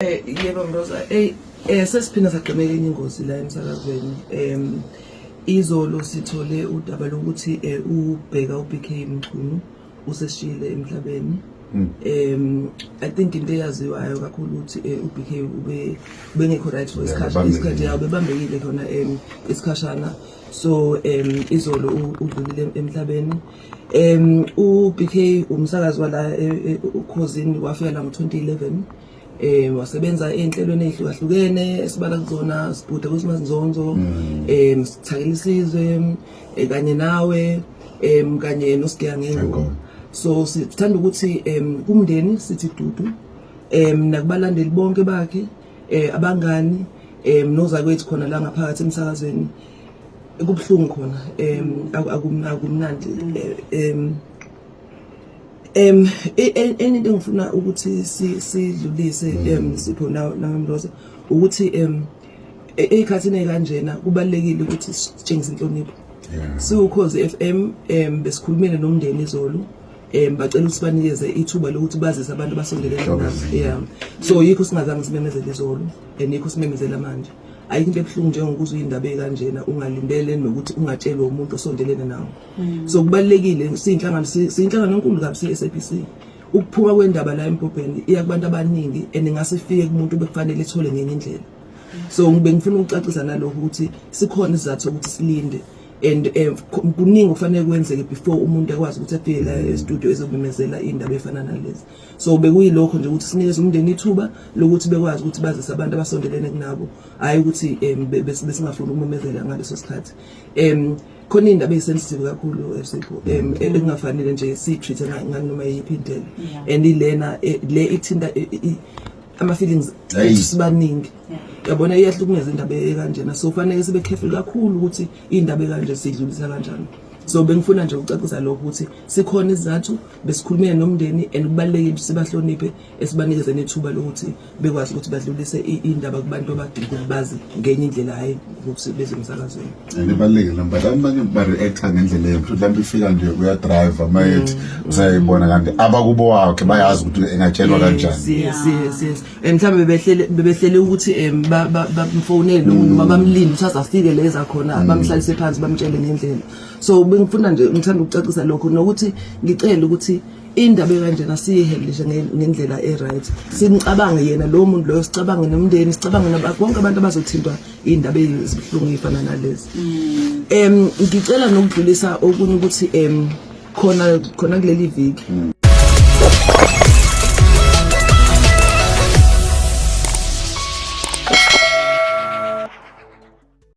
Yebo Mroza, ey sesiphinda sagqemeka enye ingozi la emsakazweni. Izolo sithole udaba lokuthi ubheka uBK Mchunu useshiyile emhlabeni. I think into eyaziwayo kakhulu ukuthi uBK ube ubengekho right for isikhathi bebambekile. isikhathi ya bebambekile khona isikhashana. So izolo udlulile emhlabeni. UBK umsakazi wala uKhozini, wafika la ngo-2011, wasebenza enhlelweni ezihlukahlukene esibala kuzona Sibhuda kuSimanzonzo, Sithakela Isizwe, kanye nawe, kanye noSigiya Ngengoma. Ngengoma. So sithanda ukuthi kumndeni sithi dudu, nakubalandeli bonke bakhe, abangani, nozakwethu khona la ngaphakathi emsakazweni. Kubuhlungu khona, akumnandi. Enye into engifuna ukuthi sidlulise, Sipho nawe Mroza, ukuthi ey'khathini ey'kanjena kubalulekile ukuthi sitshengise inhlonipho. SiwuKhozi FM, besikhulumile nomndeni izolo, bacela ukuthi sibanikeze ithuba lokuthi bazise abantu abasondelene nabo. Yeah, so yikho singazange simemezele izolo and yikho simemezela manje. Ayikho into ebuhlungu njengokuzwa iy'ndaba ey'kanjena ungalindele nokuthi ungatshelwa umuntu osondelene nawe. So kubalulekile, siyinhlangano, siyinhlangano enkulu kabi, siyi-SABC, ukuphuma kwendaba la embhobheni iya kubantu abaningi and ingase ifike kumuntu bekufanele ethole ngenye indlela. So bengifuna ukucacisa nalokho ukuthi sikhona isizathu sokuthi silinde and kuningi okufanele kwenzeke before umuntu akwazi ukuthi afike la e-studio ezokumemezela iy'ndaba ey'fana nalezi. So bekuyilokho nje ukuthi sinikeze umndeni ithuba lokuthi bekwazi ukuthi bazise abantu abasondelene kunabo, hhayi ukuthi besingafuni ukumemezela ngaleso sikhathi. Khona iy'ndaba ey'sensitive kakhulu, Sipho, ekungafanele nje siyi-treat-e nganoma yiphi indlela. And ilena le ithinta ama-feelings Hey. ethu sibaningi, yabona, iyahlukumeza indaba ekanjena. So kufanele sibe careful kakhulu ukuthi iy'ndaba ekanje siyidlulisa kanjani. So bengifuna nje ukucacisa lokho ukuthi sikhona isizathu, besikhulumile nomndeni and kubalulekile ukuthi sibahloniphe, esibanikeze nethuba lokuthi bekwazi ukuthi badlulise iy'ndaba kubantu abadinga ukuthi bazi ngenye indlela, hhayi ukuthi beze emsakazweni. And ibalulekile, but abanye ba-reacta ngendlela embi. Mhlawumbe ifika nje uyadrayiva, mayethi usayayibona, kanti abakubo wakhe bayazi ukuthi engatshelwa kanjani. Yes, mhlawumbe bebehlele ukuthi bamfonele lo muntu noma bamlinde ukuthi aze afike leza khona, bamhlalise phansi, bamtshele ngendlela. So bengifuna nje, ngithanda ukucacisa lokho nokuthi ngicele ukuthi indaba ekanjena siyihandlishe ngendlela e-right, simcabange yena lowo muntu loyo, sicabange nomndeni, sicabange bonke abantu abazothintwa iy'ndaba ezibuhlungu ey'fana nalezi. Ngicela nokudlulisa okunye ukuthi khona khona kuleli viki.